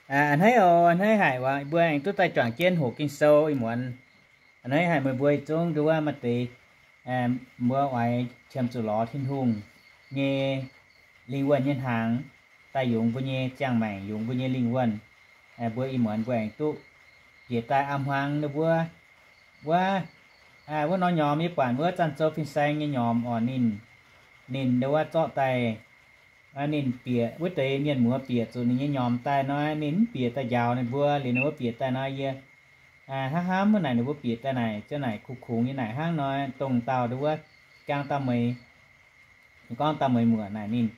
A'hneiv oc, a'hneiv haic waac mbuo aengx duqv daaih juangc jienv hoqc Ging-Sou ih muonz. A'hneiv haic meih mbuo zungv nduov wuov maaih deix mbuo oix qiemx zuqc lorz Tin-Hungh nyei lingh wuonh nyei hnaangx daaih yungz mbuo nyei ziangh maengc, yungz mbuo nyei lingh wuonh. Mbuo ih muonz mbuo aengx duqv bieqc daaih a'hmuangx ninh mbuo wuov, wuov norm nyormx nyei buatc wuov Zanc Zou Fin-Saeng nyei nyormx oc. Ninh, ninh nduov wuov zorqv daaih ninh bieqc wuov deix mienh muoz bieqc zuqc ninh nyei nyormx daaih nor, ninh mv bieqc daaih njaaux ninh mbuo. Liuz ninh mbuo bieqc daaih nor, yie hnangv hnamv wuov naaic ninh mbuo bieqc daaih naaic ziouc naaic kungx kungx nyei naaic hnangv nor, dongh dauh nduov wuov jangx dauh meih, gorngv dauh meih muoc naaic ninh,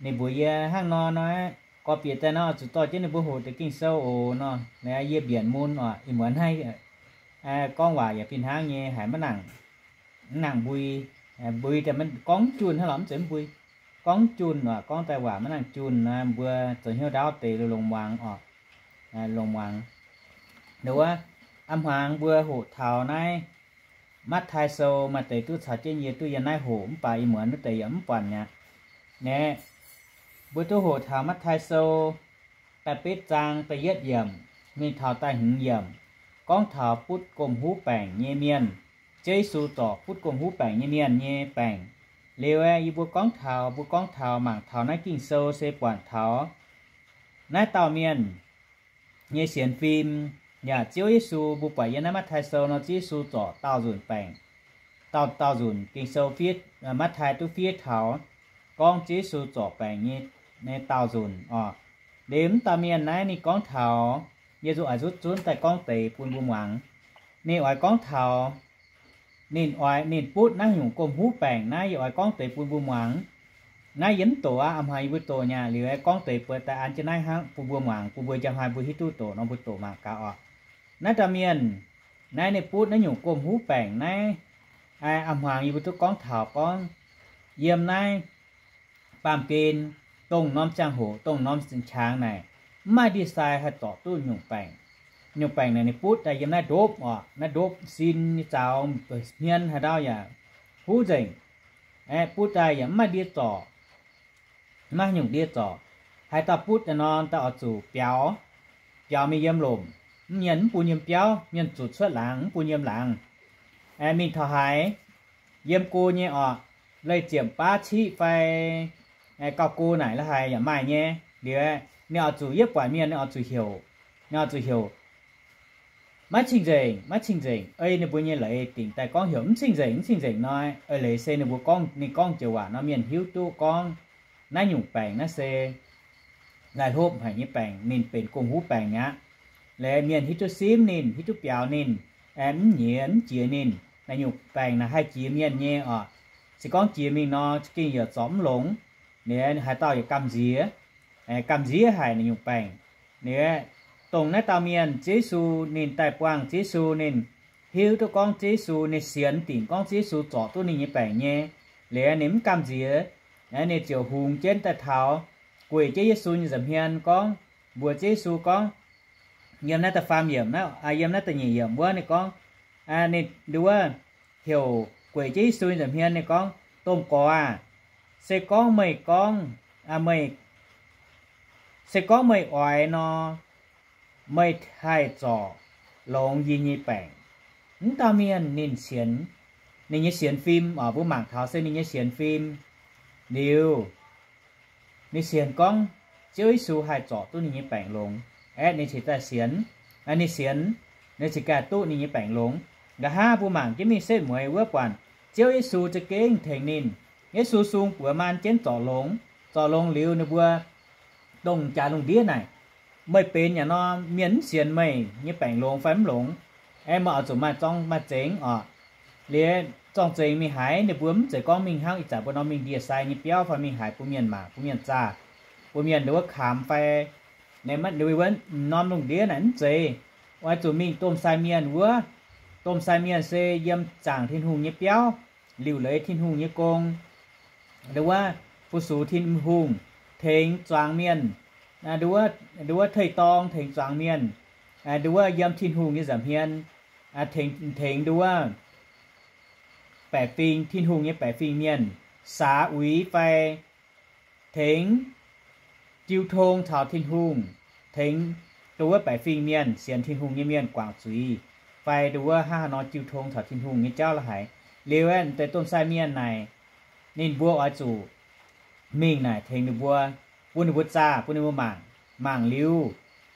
ninh mbuox yie hnangv nor nor, gorx bieqc daaih nor zuqc dorh jienv ninh mbuo hoqc deix Ging-Sou oc nor. Yie mbienc mun oc, ih muonz naaiv gorngv waac yaac fih hnangv nyei, haiz maiv nangc, mv nangc mbui, mbui daaih gorngv junh hnangv lorqc, mv zeiz mv mbui, gorngv junh oc, gorngv daaih waac maiv nangc junh nor, mbuo zoux hnyouv ndaauv deix longx muangx oc, longx muangx. Nduov wuov a'hmuangx mbuo hoqc taux naaiv Matv^taai Sou, maaih deix duqv caux jienv yie duqv yiem naaiv hoqc, mv baac ih muonz wuov deix yaac mv buatc mi'aqv. Naeqv, mbuo duqv hoqc taux Matv^taai Sou da'betv zaang da'yietv yiemc mingh taux da'hmz yiemc, gorngv taux butv gomh huv baengc nyei mienh. Ziouv Yesu zorc butv gomh huv baengc nyei mienh nyei baengc. Liuz aeqv, yie mbuo gorngv taux, mbuo gorngv taux mangc taux naaiv Ging-Sou se buatc taux naaiv dauh mienh nyei sienx fim. Yaac Ziouv Yesu, mbuo buatc yiem naaiv Matv^taai Sou nor, Ziouv Yesu zorc daauh nzunc baengc, daauh, daauh nzunc. Ging-Sou fiev, Matv^taai duqv fiev taux gorngv Ziouv Yesu zorc baengc nyei daauh nzunc oc. Liuz mv dauh mienh naaiv ninh gorngv taux, yie zuqc oix zutv zunv daaih gorngv deix bun mbuo muangx. Ninh oix gorngv taux ninh oix, ninh butv naaiv nyungc gomh huv baengc naaiv, yie oix gorngv deix bun mbuo muangx. Naaiv yie mv doqc aqv, a'hmuangx yie mbuo doqc nyei aqv. Liuz aeqv, gorngv deix buatc daaih an jienv naaiv hnangv bun mbuo muangx, bun mbuo njang hmai mbuo hiuv duqv doqc nor mbuo doqc mangc gaax oc. Naaiv dauh mienh naaiv ninh butv naaiv nyungc gomh huv baengc naaiv, a'hmuangx yie mbuo duqv gorngv taux gorngv yiem naaiv baamh gen, dongh norm ziangh hoc, dongh norm qangx naaic, mv maaih ndie-sai haih zorc duqv nyungc baengc. Nyungc baengc naaic ninh butv daaih yiem naaiv ndopv oc, naaiv ndopv sin nyei zaux, hmien haaix ndau yaac huv nzengc. Aeqv, butv daaih yaac mv maaih ndie zorc, mv maaih nyungc ndie zorc. Haaix dauh butv daaih nor, daaih oix zuqc biaux, biaux mingh yiem lomc. Mv, mienh mv bun yiem biauv, mienh zuqc cuotv laangz, mv bun yiem laangz. Aeqv, mingh taux haaix, yiem go nyei oc, leih ziepc baav ciqv fai gauh go naaic la'haaix yaac maaih nyei. Liuz ninh oix zuqc, yietv buatc mienh ninh oix zuqc heuc, ninh oix zuqc heuc, maiv cing-nzengc, maiv cing-nzengc, ei ninh mbuo nyei leiz dingc daaih gorngv heuc mv cing-nzengc, mv cing-nzengc nor, eix leiz se ninh mbuo gorngv, ninh gorngv joux waac nor mienh hiuv duqv gorngv naaiv nyungc baengc naaiv se laih hlopv haic nyei baengc, ninh benx gomh huv baengc mi'aqv. Liuz mienh hiuv duqv simv ninh, hiuv duqv biaux ninh, mv nyiex mv jiex ninh. Naaiv nyungc baengc naaic haih jiex mienh nyei oc. Se gorngv jiex mingh nor, za'gengh yaac zorc mv longx. Liuz haaix dauh yaac gamh nziex, gamh nziex haic naaiv nyungc baengc. Liuz dongh naaiv dauh mienh, Ziouv Yesu ninh daaih buangh, Ziouv Yesu ninh hiuv duqv gorngv Ziouv Yesu, ninh sienx dingc gorngv Ziouv Yesu zorc duqv ninh nyei baengc nyei. Liuz ninh mv gamh nziex, ninh ziouc hungx jienv daaih taux, gueic jienv Yesu nyei nza'hmien gorngv, mbuox Ziouv Yesu gorngv, yiem naaiv da'faam yiemc, yiem naaiv da'nyeic yiemc wuov ninh gorngv, ninh nduov heuc gueic jienv Yesu nyei nza'hmien ninh gorngv, Domh Gorx aah! Se gorngv meih gorngv, meih, se gorngv meih oix nor, meih haih zorc longx yie nyei baengc. Mv dauh mienh ninh sienx, ninh nyei sienx fim oc, mbuo mangc taux se ninh nyei sienx fim. Liuz ninh sienx gorngv Ziouv Yesu haih zorc duqv ninh nyei baengc longx. Aeqv, ninh cingx daaih sienx, ninh sienx, ninh cingx gaax duqv ninh nyei baengc longx. Nqa'haav mbuo mangc jienv mingh setv mueiz wuov buatc Ziouv Yesu za'gengh tengx ninh. Yesu sung buoz maan jienv zorc longx. Zorc longx liuz ninh mbuo dongh jaax lungh ndiev naaic, meih benx yaac nor, mienh mv sienx meih nyei baengc longx fai mv longx. Aeqv, meih oix zuqc maaih zorng maaih zengx oc. Liuz zorng-zengx mingh haaix, ninh mbuo mv zeiz gorngv mingh hnangv ih zanc mbuo nor mingh ndie-sai nyei biauv fai mingh haaix bun mienh mangc, bun mienh zaah, bun mienh nduov kamx fai norm lungh ndiev naaic mv zeiz. Oix zuqc mingh domh sai mienh wuov. Domh sai mienh se yiem zaangc Tin-Hungh nyei biauv, liuc leiz Tin-Hungh nyei gong, nduov fu-sux Tin-Hungh, tengx zuangx mienh, nduov, nduov teiv-dorng tengx zuangx mienh, nduov yiem Tin-Hungh nyei nza'hmien, tengx, tengx nduov baeqc fingx, Tin-Hungh nyei baeqc fingx mienh, saax uix fai tengx jiu tong caux Tin-Hungh, tengx dongh wuov baeqc fingx mienh, sienx Tin-Hungh nyei mienh guangc zuiz, fai dongh wuov hnangv haaix nor jiu tong caux Tin-Hungh nyei jauv la'haic. Liuz aeqv, deix domh sai mienh naaic, ninh mbuo oix zuqc mingh naaic tengx ninh mbuo, bun ninh mbuo zaah, bun ninh mbuo mangc. Mangc liuz,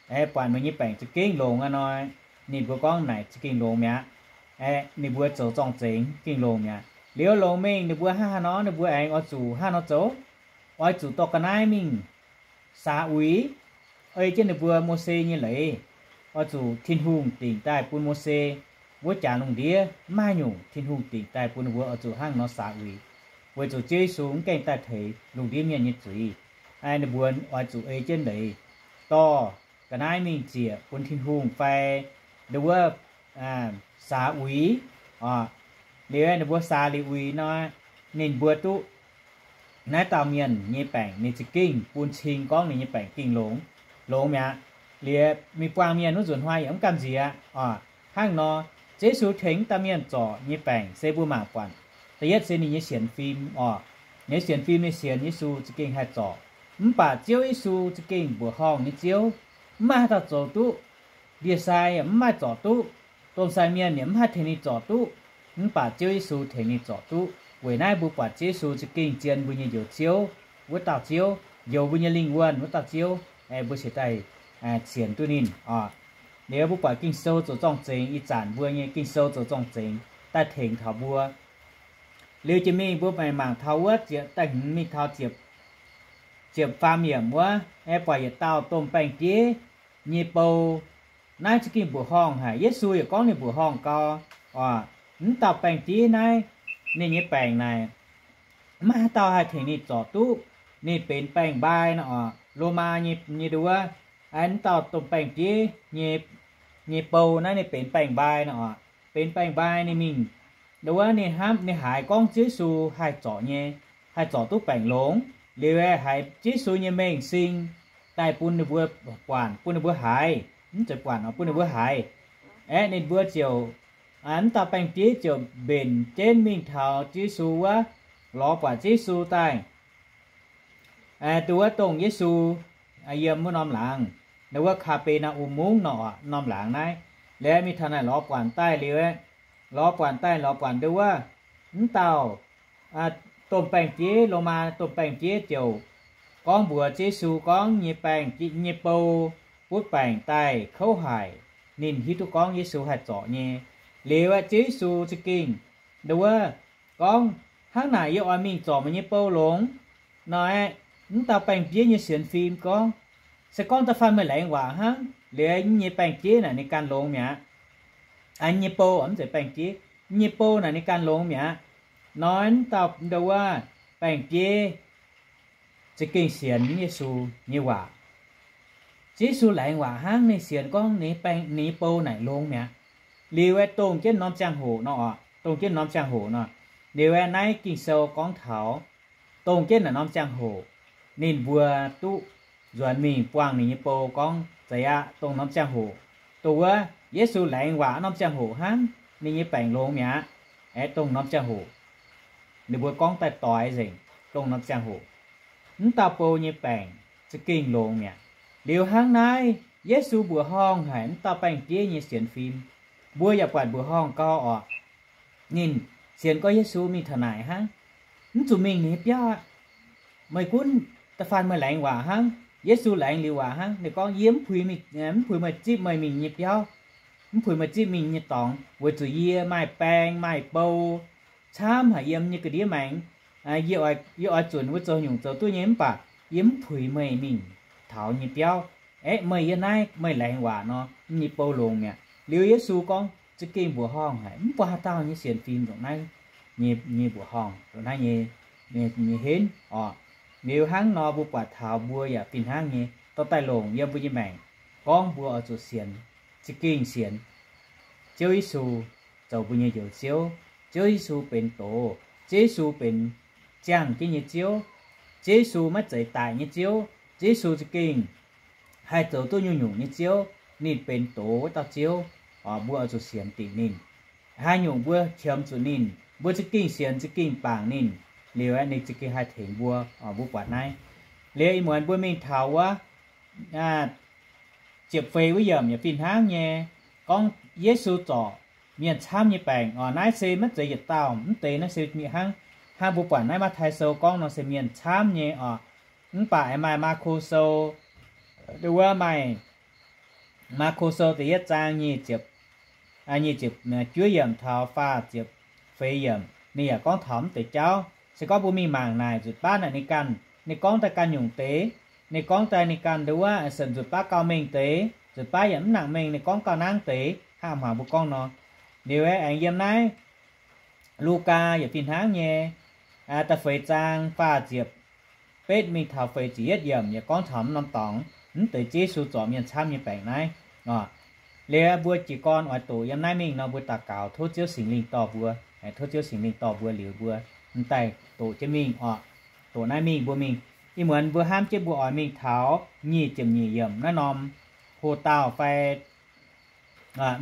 aeqv, buatc meih nyei baengc za'gengh longx aqv nor, ninh mbuo gorngv naaic za'gengh longx mi'aqv. Aeqv, ninh mbuo zoux zorng-zengx gengh longx mi'aqv. Liuz longx mingh, ninh mbuo hnangv haaix nor, ninh mbuo aengx oix zuqc hnangv haaix nor zoux? Oix zuqc dorh ga'naaiv mingh saax uix, ei jienv ninh mbuo Mose nyei leiz. Oix zuqc Tin-Hungh dingc daaih bun Mose wuov jaax lungh ndiev, mv maaih nyungc Tin-Hungh dingc daaih bun ninh mbuo oix zuqc hnangv nor saax uix, weic zuqc Ziouv Yesu mv gaengh daaih teix lungh ndiev mienh nyei zuiz. Ninh mbuo oix zuqc ei jienv leiz dorh ga'naaiv mingh ziec bun Tin-Hungh fai nduov wuov saax uix oc. Liuz ninh mbuo saax liuz uix nor, ninh mbuo duqv naaiv dauh mienh nyei baengc ninh za'gengh bun cing gorngv ninh nyei baengc gengh longx, longx mi'aqv. Liuz mingh buangh mienh wuov nzunc hnoi yaac mv gamh nziex oc. Hnangv nor, Ziouv Yesu tengx dauh mienh zorc nyei baengc se mbuo mangc buatc, da'yietv se ninh nyei sienx fim oc. Ninh nyei sienx fim, ninh sienx Yesu za'gengh haih zorc. Mv baac Ziouv Yesu za'gengh mbuoqc horngh nyei Ziouv, mv maaih haaix dauh zoux duqv. Ndie-sai yaac mv maaih zorc duqv. Domh sai mienh yaac mv haih tengx ninh zorc duqv. Mv baac Ziouv Yesu tengx ninh zorc duqv. Weic naaiv mbuo buatc Ziouv Yesu za'gengh zien mbuo nyei Njoux Ziouv wuov dauh Ziouv, njoux mbuo nyei lingh wuonh wuov dauh Ziouv. Aeqv, mbuo cingx daaih sienx duqv ninh oc. Liuz mbuo buatc Ging-Sou zoux zorng-zengx, ih zanc mbuo nyei Ging-Sou zoux zorng-zengx daaih tengx taux mbuo. Liuz jiex mingh mbuo mangc taux wuov ziepc, daaih hmz mingh taux ziepc, ziepc faam yiemc wuov, aeqv, buatc yietc dauh domh baeng-bieiv nyei bou. Naaiv za'gengh mbuoqc horngh haic. Yesu yaac gorngv ninh mbuoqc horngh gau oc. Mv dauh baeng-bieiv naaiv, ninh nyei baengc naaic, mv maaih haaix dauh haih tengx ninh zorc duqv. Ninh benx baeng-mbai nor oc. Lomaa nyei, nyei nduov, mv dauh domh baeng-bieiv nyei, nyei bou naaiv ninh benx baeng-mbai nor oc. Benx baeng-mbai ninh mingh, nduov ninh hnamv, ninh haiz gorngv Ziouv Yesu haih zorc nyei, haih zorc duqv baengc longx. Liuz haiz Ziouv Yesu nyei mengh sing daaih bun ninh mbuo buatc, bun ninh mbuo haiz, mv zeiz buatc nor, bun ninh mbuo haiz. Aeqv, ninh mbuo ziouc, mv dauh baeng-bieiv ziouc mbenc jienv mingh taux Ziouv Yesu wuov, lorz buatc Ziouv Yesu daaih. Nduov dongh Yesu yiem wuov norm laangz, nduov Kaa^be^naa^um Mungv nor, norm laangz naaiv. Liuz mingh taux naaic lorz buatc daaih liuz, lorz buatc daaih, lorz buatc nduov, mv dauh domh baeng-bieiv, Lomaa domh baeng-bieiv ziouc gorngv mbuox Ziouv Yesu gorngv nyei baeng, nyei bou butv baengc daaih kouv haic. Ninh hiuv duqv gorngv Yesu haih zorc nyei. Liuz aeqv, Ziouv Yesu za'gengh nduov gorngv, hnangv naaic yie oix mingh zorc meih nyei bou longx. Nor aeqv, mv dauh baeng-bieiv nyei sienx fim gorngv, se gorngv da'faanh meih laengz waac hnangv, liuz nyei baeng-bieiv naaic ninh ganh longx mi'aqv. Nyei bou, mv zeiz baeng-bieiv, nyei bou naaic ninh ganh longx mi'aqv. Nor mv dauh nduov baeng-bieiv za'gengh sienx Yesu nyei waac. Ziouv Yesu laengz waac hnangv, ninh sienx gorngv ninh nyei bou naaic longx mi'aqv. Liuz aeqv, dongh jienv norm ziangh hoc nor oc, dongh jienv norm ziangh hoc nor. Liuz aeqv, naaiv Ging-Sou gorngv taux dongh jienv naaic norm ziangh hoc, ninh mbuo duqv nzuonx mingh buangh ninh nyei bou gorngv, zeiz aqv, dongh norm ziangh hoc, dongh wuov Yesu laengz waac norm ziangh hoc hnangv, ninh nyei baengc longx mi'aqv. Aeqv, dongh norm ziangh hoc ninh mbuo gorngv daaih doix nzengc, dongh norm ziangh hoc mv dauh bou nyei baengc za'gengh longx mi'aqv. Liuz hnangv naaiv, Yesu mbuoqc horngh haic mv dauh baeng-bieiv nyei sienx fim. Mbuo yaac buatc mbuoqc horngh gau oc. Ninh sienx gorngv Yesu mingh taux naaic hnangv, mv zuqc mingh ninh nyei biauv aqv. Meih gunv da'faanh meih laengz waac hnangv, Yesu laengz liuz waac hnangv, ninh gorngv, yie mv puix, mv puix meih zipv meih mingh nyei biauv, mv puix meih zipv mingh nyei dorngx, weic zuqc yie maaih baeng maaih bou camv haic yiem nyei ga'ndiev maengx. Yie, yie oix zunc wuov zoux nyungc zoux duqv nyei mv baac yie mv puix meih mingh taux nyei biauv. Aeqv, meih yiem naaiv meih laengz waac nor, nyei bou longx mi'aqv. Liuz Yesu gorngv za'gengh mbuoqc horngh haic, mv buatc haaix dauh nyei sienx fim ndongc naaiv nyei mbuoqc horngh, ndongc naaiv nyei, nyei henv oc. Liuz hnangv nor mbuo buatc taux mbuo yaac fih hnangv nyei, dorh daaih longc yiem mbuo nyei maengc, gorngv mbuo oix zuqc sienx, za'gengh sienx Ziouv Yesu zoux mbuo nyei Njoux Ziouv. Ziouv Yesu benx doz, Ziouv Yesu benx ziangh jienv nyei Ziouv. Ziouv Yesu maiv zeiz daic nyei Ziouv. Ziouv Yesu za'gengh haih zoux duqv nyungc-nyungc nyei Ziouv. Ninh benx doz wuov dauh Ziouv. Mbuo oix zuqc sienx dingc ninh. Haaix nyungc mbuo qiemx zuqc ninh, mbuo za'gengh sienx, za'gengh bangc ninh, liuz ninh za'gengh haih tengx mbuo. Mbuo buatc naaiv. Liuz ih muonz mbuo mingh taux wuov, ziepc feix wuov yiemc yaac fih hnangv nyei, gorngv Yesu zorc mienh camv nyei baengc oc. Naaiv se maiv zeiz yietc dauh, mv deix naaiv se mienh hnangv, hnangv mbuo buatc naaiv Matv^tai Sou gorngv nor se mienh camv nyei oc. Mv baac aengx maaih Maako Sou, wuov maaih Maako Sou da'yietv zaang nyic ziepc, nyic ziepc juov yiemc taux faah ziepc feix yiemc, ninh yaac gorngv taux mv deix jauv. Se gorngv mbuo mingh mangc naaic nzutc baav naaic ninh ganh, ninh gorngv daaih ganh nyungc deix. Ninh gorngv daaih ninh ganh nduov wuov, nzutc baav gauh mengh deix, nzutc baav yaac mv nangc mengh, ninh gorngv gauh nangv deix, hnangv hmuangx mbuo gorngv nor. Liuz aengx yiem naaiv Lugaa yaac fih hnangv nyei, da'feix zaang faah ziepc betv mingh taux feix ziepc yietv yiemc yaac gorngv taux mv norm dorngx, mv deix Yesu zorc mienh camv nyei baengc naaiv. Liuz mbuo jiez gorn oix doqc yiem naaiv mingh nor, mbuo daux gaux tov Ziouv Singx Lingh dorh mbuo, tov Ziouv Singx Lingh dorh mbuo liuz mbuo m'daaih doqc jienv mingh oc. Doqc naaiv mingh mbuo mingh, ih muonz mbuo hnamv jienv mbuo oix mingh taux nyic ziepc nyeic yiemc naaiv norm hoc-dauh fai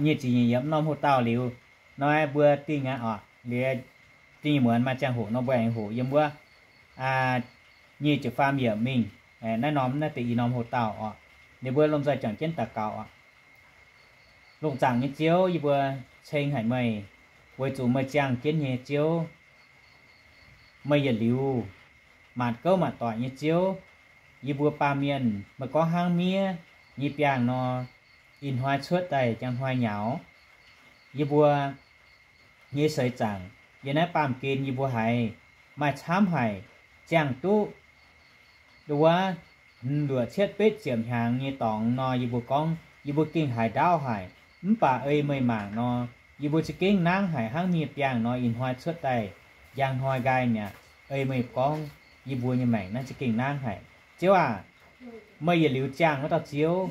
nyic ziepc nyeic yiemc norm hoc-dauh liuz, nor mbuo dingh aqv oc. Liuz dingh muonz maaih ziangh hoc nor mbuo aengx hoqc yiem wuov nyic ziepc faam yiemc mingh, naaiv norm naaiv deix i norm hoc-dauh oc. Liuz mbuo lomh nzoih juangc jienv daux gaux oc. Lungh zaangc nyei Ziouv, yie mbuo ceng haic meih, weic zuqc meih ziangh jienv nyei Ziouv. Meih yietc liuz maanc gouv maanc doic nyei Ziouv. Yie mbuo baamh mienh meih gorngv hnangv miev nyei biangh nor, ih hnoi cuotv daaih njang hnoi nyaux. Yie mbuo nyei seix zaangc yiem naaiv baamh gen yie mbuo haiz maaih camv haic, ziangh duqv nduov wuov hmz luoqc cietv betv ziepc hnyangx nyei dorngx nor, yie mbuo gorngv yie mbuo gengh haiz ndaauv haic. Mv baac ei meih mangc nor, yie mbuo za'gengh nangv haic hnangv miev biangh nor, ih hnoi cuotv daaih njang hnoi nqaai mi'aqv. Ei meih gorngv yie mbuo nyei maengc naaiv za'gengh nangv haic. Ziouv aac, meih yietc liuz ziangh wuov dauh Ziouv,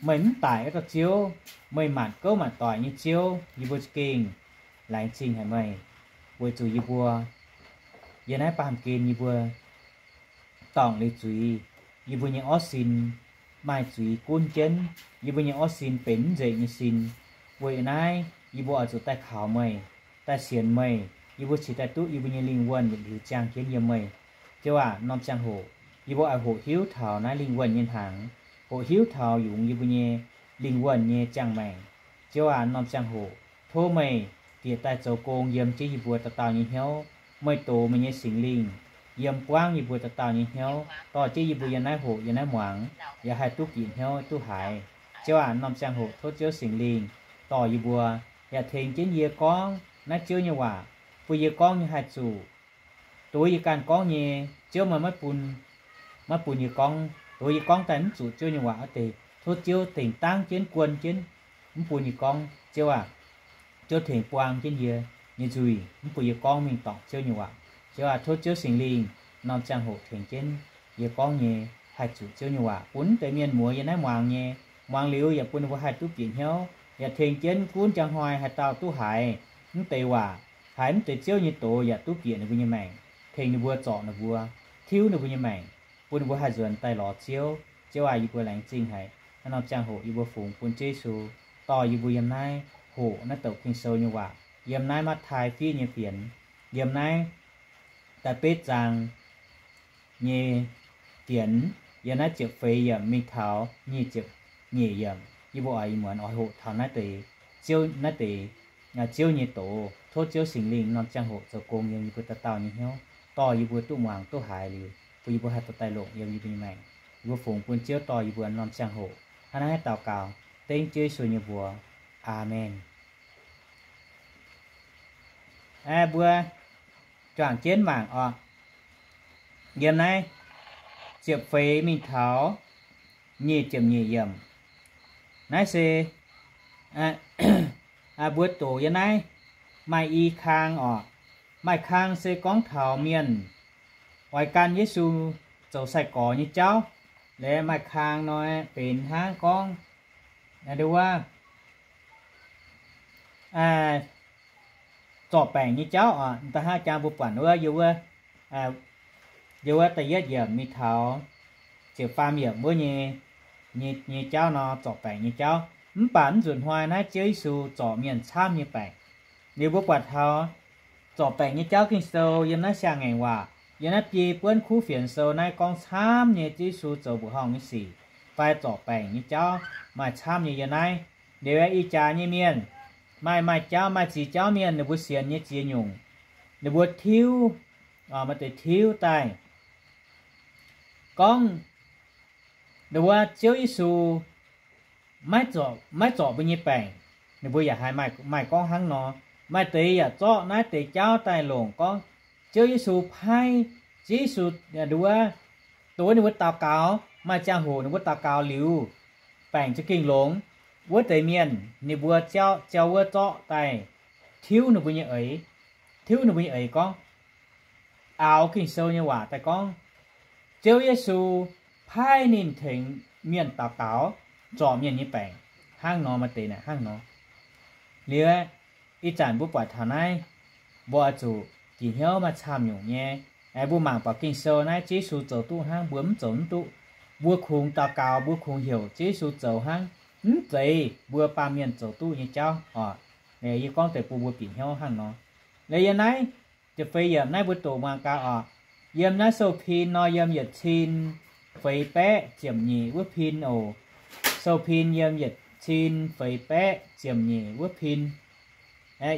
meih mv daic wuov dauh Ziouv, meih maanc gouv maanc doic nyei Ziouv, yie mbuo za'gengh laengz zingh haic meih, weic zuqc yie mbuo yiem naaiv baamh gen yie mbuo dorngc liuz zuiz, yie mbuo nyei orv sin maaih zuiz gunv jienv, yie mbuo nyei orv sin benx mv nzengc nyei sin. Weic naaiv yie mbuo oix zuqc daaih kaux meih, daaih sienx meih, yie mbuo cingx daaih duqv yie mbuo nyei lingh wuonh yietc liuz ziangh jienv yiem meih. Ziouv aac, norm ziangh hoc yie mbuo oix hoqc hiuv taux naaiv lingh wuonh nyei hnaangx, hoqc hiuv taux yungz yie mbuo nyei lingh wuonh nyei ziangh maengc. Ziouv aac, norm ziangh hoc tov meih bieqc daaih zoux gong yiem jienv yie mbuo dauh dauh nyei hnyouv. Meih dox meih nyei Singx Lingh yiem buangv yie mbuo dauh dauh nyei hnyouv, dorh jienv yie mbuo yiem naaiv hoqc yiem naaiv muangx, yaac haih duqv bieqc hnyouv duqv haiz. Ziouv aac, norm ziangh hoc tov Ziouv Singx Lingh dorh yie mbuo, yaac tengx jienv yie gorngv naaiv Ziouv nyei waac, bun yie gorngv nyei haih zuqc. Dongh yie ganh gorngv nyei, Ziouv meih maiv bun, maiv bun yie gorngv. Dongh yie gorngv daaih mv zuqc Ziouv nyei waac wuov deix, tov Ziouv tengx dangv jienv guon jienv, mv bun yie gorngv. Ziouv aac, Ziouv tengx buang jienv yie nyei nzuih, mv bun yie gorngv mingh dorngc Ziouv nyei waac. Ziouv aac, tov Ziouv Singx Lingh norm ziangh hoc tengx jienv yie gorngv nyei haih zuqc Ziouv nyei waac, bun mv deix mienh muoz yiem naaiv muangx nyei, muangx liuz yaac bun ninh mbuo haih duqv bieqc hnyouv, yaac tengx jienv gunv njang hnoi haaix dauh duqv haiz mv deix waac, haiz mv deix Ziouv nyei doz yaac duqv bieqc ninh mbuo nyei maengc, tengx ninh mbuo, zorc ninh mbuo, tiuv ninh mbuo nyei maengc, bun ninh mbuo haih nzuonx daaih lorz Ziouv. Ziouv aac, yie mbuo laengz zingh haic. Naaiv norm ziangh hoc yie mbuo fungx bun Ziouv Yesu dorh yie mbuo yiem naaiv hoqc naaiv douc Ging-Sou nyei waac, yiem naaiv Matv^tai fiv nyei fienx, yiem naaiv da'betv zaang nyei fienx, yiem naaiv ziepc feix yiemc mingh taux nyic ziepc nyeic yiemc. Yie mbuo oix ih muonz oix hoqc taux naaiv deix Ziouv, naaiv deix Ziouv nyei doz. Tov Ziouv Singx Lingh norm ziangh hoc zoux gong yiem yie mbuo dauh dauh nyei hnyouv, dorh yie mbuo duqv muangx duqv haiz liuz, bun yie mbuo haih dorh daaih longc yiem yie mbuo nyei maengc. Yie mbuo fungx bun Ziouv dorh yie mbuo norm ziangh hoc hnangv naaiv daux gaux, dengv Ziouv Yesu nyei mbuox. Aamen. Aeqv, mbuo juangc jienv mangc oc. Yiem naaiv ziepc feix mingh taux nyic ziepc nyeic yiemc. Naaiv se mbuo doqc yiem naaiv maaih i kang oc. Maaih kang se gorngv taux mienh oix gan Yesu zoux sai-gorx nyei jauv. Laaix maaih kang nor benx hnangv gorngv wuov zorc baengc nyei jauv oc. Da'haav jang mbuo buatc wuov, yie wuov, yie wuov da'yietv yiemc mingh taux ziepc faam yiemc wuov nyei, nyei, nyei jauv nor, zorc baengc nyei jauv. Mv baac mv nzunc hnoi naaiv Ziouv Yesu zorc mienh camv nyei baengc. Liuz mbuo buatc taux zorc baengc nyei jauv Ging-Sou yiem naaiv siang-ngaengc waac, yiem naaiv biei buonv kuv fienx sou naaiv gorngv camv nyei Ziouv Yesu zoux mbuoqc horngh nyei sic. fai zorc baengc nyei jauv maaih camv nyei yiem naaiv. Liuz ih jaax nyei mienh, maaih, maaih jauv, maaih ziex jauv mienh, ninh mbuo sienx nyei ziex nyungc, ninh mbuo tiuv, maaih deix tiuv daaih gorngv, ninh mbuo Ziouv Yesu maiv zorc, maiv zorc mbuo nyei baengc. Ninh mbuo yaac haiz maaih, maaih gorngv hnangv nor. Maaih deix yaac zorqv naaiv deix jauv daaih longc gorngv Ziouv Yesu paaiv, Ziouv Yesu, wuov, dongh wuov ninh mbuo daux gaux, maaih ziangh hoc ninh mbuo daux gaux liuz, baengc za'gengh longx. Wuov deix mienh ninh mbuo ziouc, ziouc wuov zorqv daaih tiuv ninh mbuo nyei eix, tiuv ninh mbuo nyei eix gorngv, aaux Ging-Sou nyei waac daaih gorngv, Ziouv Yesu paaiv ninh tengx mienh daux gaux, zorc mienh nyei baengc. Hnangv nor, maaih deix naaic hnangv nor. Liuz, ih zanc mbuo buatc taux naaiv, mbuo oix zuqc bieqc hnyouv maaih camv nyungc nyei. Mbuo mangc buatc Ging-Sou naaiv, Ziouv Yesu zoux duqv hnangv, mbuo mv zoux mv duqv. Mbuo kungx daux gaux, mbuo kungx heuc Ziouv Yesu zoux hnangv, mv zeiz mbuo baamh mienh zoux duqv nyei jauv oc. Yie gorngv deix bun mbuo bieqc hnyouv hnangv nor. Liuz yiem naaiv ziepc feix yiemc naaiv mbuo doqc muangx gaax oc. Yiem naaiv sou-pin nor, yiem yietc cin feix baeqv ziepc nyeic wuov pin oc. Sou-pin yiem yietc cin feix baeqv ziepc nyeic wuov pin.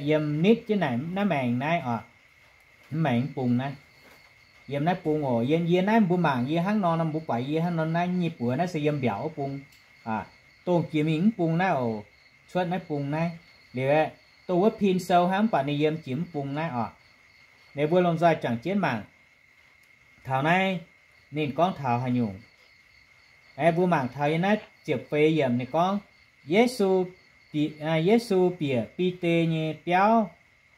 Yiem nitv jienv naaic naaiv maengx naaiv oc. Mv maengx mv bung naaiv. Yiem naaiv bung oc. Yiem yie naaiv mbuo mangc yie hnangv nor, mbuo buatc yie hnangv nor naaiv nyei buoz naaiv se yiem mbiaauc wuov bung. Dongh jiex mingh mv bung naaiv oc. Cuotv naaiv bung naaiv. Liuz aeqv, dongh wuov pin sou hnangv, mv baac ninh yiem jiex mv bung naaiv oc. Liuz mbuo lomh nzoih juangc jienv mangc taux naaiv ninh gorngv taux haaix nyungc. Aeqv, mbuo mangc taux yiem naaiv ziepc feix yiemc ninh gorngv, Yesu, Yesu bieqc Bide nyei biauv,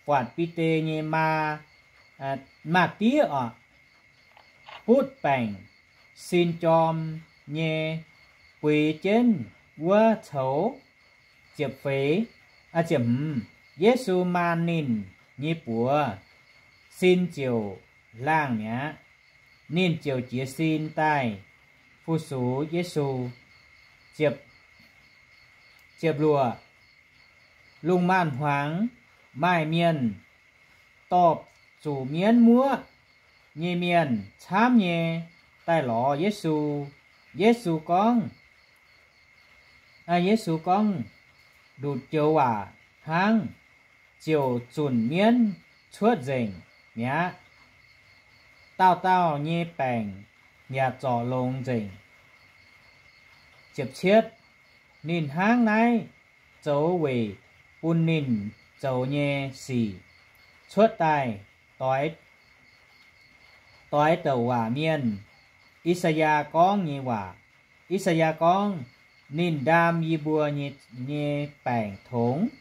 buatc Bide nyei maa, maa-diev oc, butv baengc sin jorm nyei buix jienv wuov coux. Ziepc feix, ziepc hmz, Yesu maan ninh nyei buoz, sin ziouc laangh mi'aqv. Ninh ziouc jiez sin daaih fu-sux Yesu. Ziepc luoqc, lungh maanz-hmuangx maaih mienh dorh zuqc mienv muoqv nyei mienh camv nyei daaih lorz Yesu. Yesu gorngv, Yesu gorngv ndutc joux waac hnangv, ziouc zunc mienv cuotv nzengc mi'aqv. Dauh dauh nyei baengc yaac zorc longx nzengc. Ziepc cietv, ninh hnangv naaiv zoux weic bun ninh zoux nyei sic cuotv daaih, doix, doix douc waac mienh, I^saa^yaa, gorngv nyei waac. I^saa^yaa gorngv, Ninh ndaam yie mbuo nyei, nyei baengc tongx,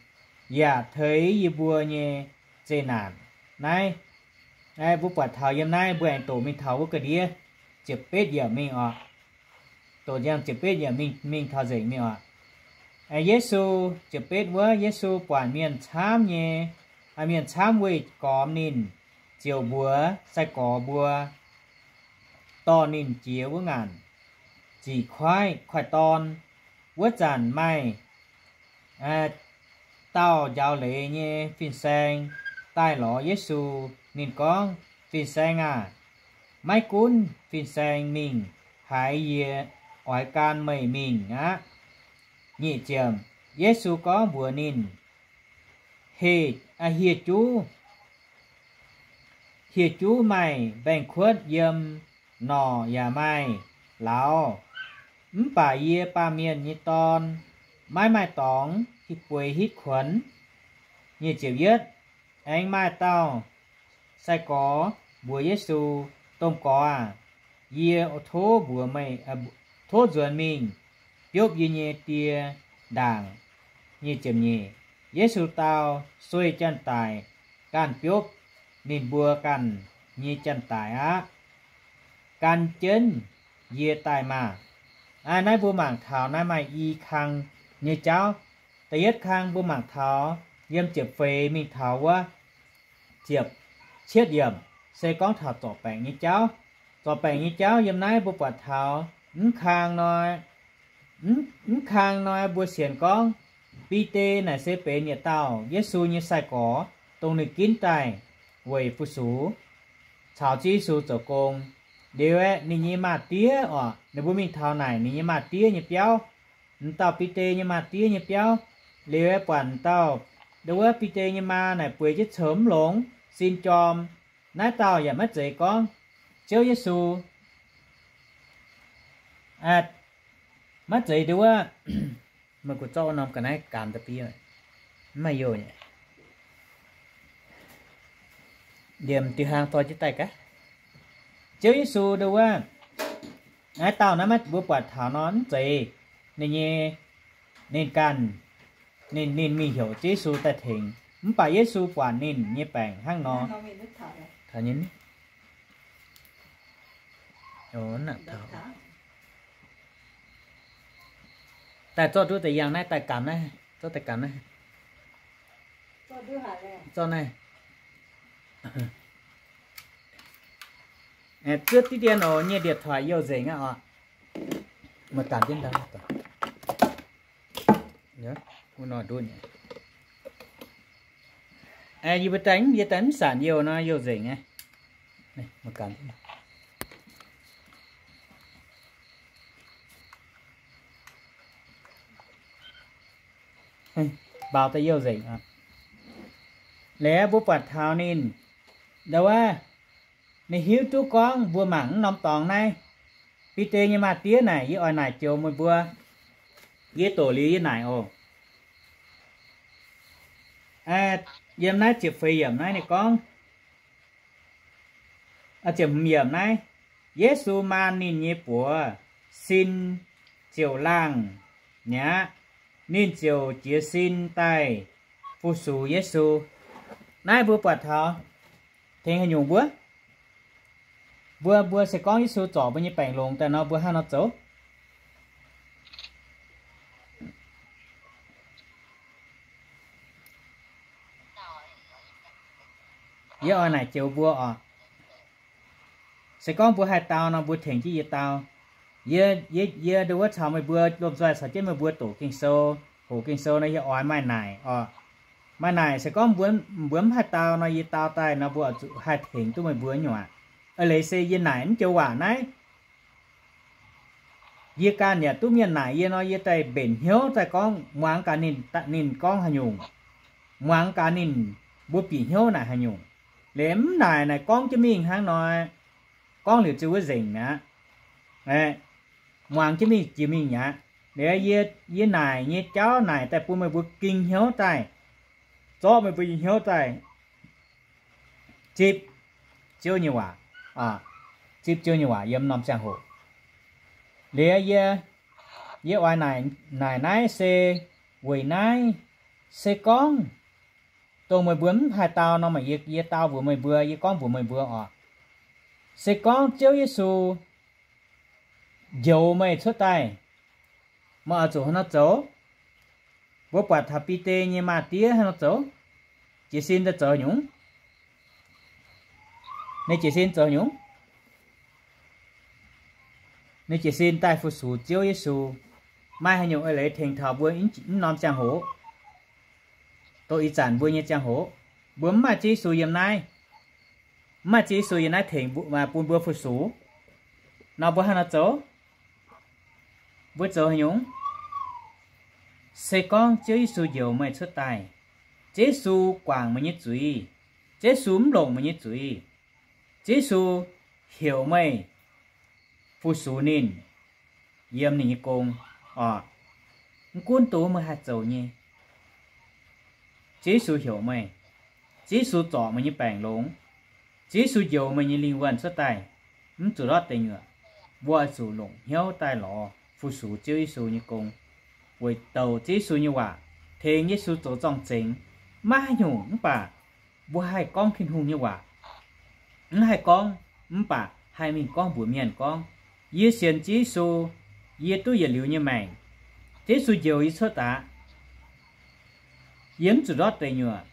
yaac teix yie mbuo nyei zeqc naanc. Naaiv, mbuo buatc taux yiem naaiv mbuo aengx doqc mingh taux wuov ga'ndiev ziepc betv yiemc mingh oc. Doqc yiem ziepc betv yiemc mingh, mingh taux nzengc mingh oc. Yesu, ziepc betv wuov, Yesu buatc mienh camv nyei, mienh camv weih gormx ninh, ziouc mbuox sai-gorx mbuo dorh ninh jiex wuov ngaanc ziqc koiv, koiv-dorn. Wuov zanc maaih dauh njaaux leiz nyei fin-saeng daaih lorz Yesu. Ninh gorngv, Fin-Saeng aah! Maiv gunv fin-saeng mingh haaix, yie oix gan meih mingh aqv. Nyic ziepc, Yesu gorngv mbuox ninh, Heh, hieh juv, hieh juv maaih mbaengx-kuotv yiem, norqc yaac maaih lauz, mv baac yie, Baamh Mienh nyei Dorn, maiv maaih dorngx bueix hitv kuonx. Nyic ziepc yietv, aengx maaih dauh sai-gorx mbuox Yesu, Domh Gorx aah! Yie tov mbuox meih, tov nzuonx mingh biopv yie nyei die ndaangc. Nyic ziepc nyeic, Yesu dau, Sueih janx-daic ganh biopv ninh mbuo ganh nyei janx-daic aqv. Gan jienv yie daaih maah! Naaiv mbuo mangc taux naaiv maaih i kang nyei jauv. Da'yietv kang mbuo mangc taux yiem ziepc feix mingh taux wuov ziepc cietv yiemc se gorngv taux zorc baengc nyei jauv. Zorc baengc nyei jauv yiem naaiv mbuo buatc taux mv kang nor, mv kang nor mbuo sienx gorngv Bide naaic se benx yietc dauh Yesu nyei sai-gorx, dongh ninh ginv daaih weic fu-sux caux Ziouv Yesu zoux gong. Liuz aeqv, ninh nyei maa-diev oc, ninh mbuo mingh taux naaic ninh nyei maa-diev nyei biauv, m'dauh Bide nyei maa-diev nyei biauv. Liuz aeqv, buatc m'dauh, ndo wuov Bide nyei maa naaic bueix jienv coux mv longx, sin jorm. Naaiv dauh yaac maiv zeiz gorngv Ziouv Yesu, maiv zeiz ndo wuov, meih guh zorqv wuov norm ga'naaiv gaanx da'bieiv, mv maaih youh nyei. Liemh diuh hlang dorh jienv daaih gaax. Ziouv Yesu ndo wuov, naaiv dauh naaiv maiv mbuo buatc taux nor mv zeiz ninh nyei, ninh ganh, ninh, ninh mingh heuc Ziouv Yesu daaih tengx. Mv baac Yesu buatc ninh nyei baengc hnangv nor, daaih zorqv nduov deix yangh naaiv daaih gamh naaiv, zorqv daaih gamh naaiv, zorqv naaiv. Zuov diqv dien oc, nyei điện thoại youh nzengc aqv oc. Yie mbuo daaih, yie daaih mv sanc youh nor youh nzengc aqv. Mbaaux daaih youh nzengc. Liuz mbuo buatc taux ninh, ndo wuov, ninh hiuv duqv gorngv mbuo mangc mv norm dorngx naaiv, Bide nyei maa-diev naaic, yie oix naaic joux meih mbuo. Yie doqc liuz yie naaic oc. Yiem naaiv ziepc feix yiemc naaiv ninh gorngv, ziepc hmz yiemc naaiv, Yesu maan ninh nyei buoz, sin ziouc laangh mi'aqv. Ninh ziouc jiez sin daaih fu-sux Yesu. Naaiv mbuo buatc taux tengx haaix nyungc mbuo? Mbuo, mbuo se gorngv Yesu zorc mbuo nyei baengc longx daaih nor, mbuo hnangv nor zoux? Yie oix naaic joux mbuo oc. Se gorngv mbuo haih dau nor, mbuo tengx jienv yie dau. Yie, yie, yie ndo wuov caux meih mbuo lomh nzoih caux jienv meih mbuo doqc Ging-Sou, hoqc Ging-Sou nor, yie oix maaih naaic oc. Maaih naaic se gorngv mbuo, mbuo mv haih dau nor, yie dau daaih nor, mbuo oix zuqc haih tengx duqv meih mbuo nyei waac. Eix leiz se yie naaic mv joux waac naaiv, yie ganh yaac duqv mienh naaic yie nor, yie daaih mbenc hnyouv daaih gorngv muangx gaax ninh, ninh gorngv haaix nyungc, muangx gaax ninh mbuo bieqc hnyouv naaic haaix nyungc. Liuz mv naaic naaic gorngv jienv mingh hnangv nor, gorngv liuz ziouc wuov nzengc mi'aqv. Muangx jienv mingh jiex mingh mi'aqv. Liuz yie, yie naaic nyei jauv naaic daaih bun meih mbuo ging hnyouv daaih, zorqv meih mbuo nyei hnyouv daaih zipv Ziouv nyei waac, zipv Ziouv nyei waac yiem norm ziangh hoc. Liuz yie, yie oix naaic, naaic naaiv se weic naaiv, se gorngv dongh meih mbuo mv haih dau nor, meih, yie, yie dau mbuox meih mbuo, yie gorngv mbuox meih mbuo oc. Se gorngv Ziouv Yesu njoux meih cuotv daaih, meih oix zuqc hnangv nor zoux? Mbuo buatc taux Bide nyei maa-diev hnangv nor zoux, jiez sin daaih zoux nyungc. Ninh jiez sin zoux nyungc. Ninh jiez sin daaih fu-sux Ziouv Yesu. Maaih haaix nyungc eix leiz tengx taux mbuo mv norm ziangh hoc? Dongh ih zanc mbuo nyei ziangh hoc, mbuo mv maaih Ziouv Yesu yiem naaiv, mv maaih Ziouv Yesu yiem naaiv tengx bun mbuo fu-sux nor, mbuo hnangv nor zoux? Mbuo zoux haaix nyungc? Se gorngv Ziouv Yesu njoux meih cuotv daaih, Ziouv Yesu guangc meih nyei zuiz, Ziouv Yesu mv longc meih nyei zuiz, Ziouv Yesu heuc meih fu-sux ninh, yiem ninh nyei gong oc. Mv gunv dongh meih haih zoux nyei, Ziouv Yesu heuc meih, Ziouv Yesu zorc meih nyei baengc longx, Ziouv Yesu njoux meih nyei lingh wuonh cuotv daaih, mv zuqc ndortv deic nyuoqc. Mbuo oix zuqc longc hnyouv daaih lorz fu-sux Ziouv Yesu nyei gong, weic douc Ziouv Yesu nyei waac, tengx Yesu zoux zorng-zengx. Maiv haaix nyungc mv baac mbuo haih gorngv Tin-Hungh nyei waac. Mv haih gorngv, mv baac haih mingh gorngv mbuox mienh gorngv, yie sienx Ziouv Yesu, yie duqv yietc liuz nyei maengc. Ziouv Yesu njoux yie cuotv daaih, yie mv zuqc ndortv deic nyuoqc.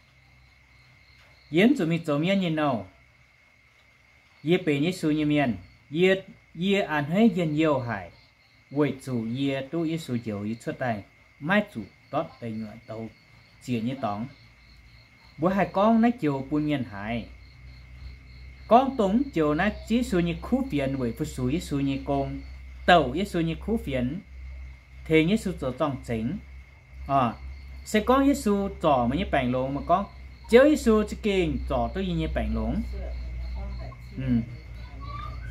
Yie mv zuqc mingh zoux mienv nyei nouh. Yie benx Yesu nyei mienh. Yie, yie a'hneiv njien-youh haic, weic zuqc yie duqv Yesu njoux yie cuotv daaih, maiv zuqc ndortv deic nyuoqc douz zieqc nyei dorngx. Mbuo haih gorngv naaiv joux bun mienh haiz. gorngv dongh mv joux naaiv Yesu nyei kuv fienx weic fu-sux Yesu nyei gong, douc Yesu nyei kuv fienx, tengx Yesu zoux zorng-zengx. Se gorngv Yesu zorc meih nyei baengc longx, meih gorngv, Ziouv Yesu za'gengh zorc duqv yie nyei baengc longx.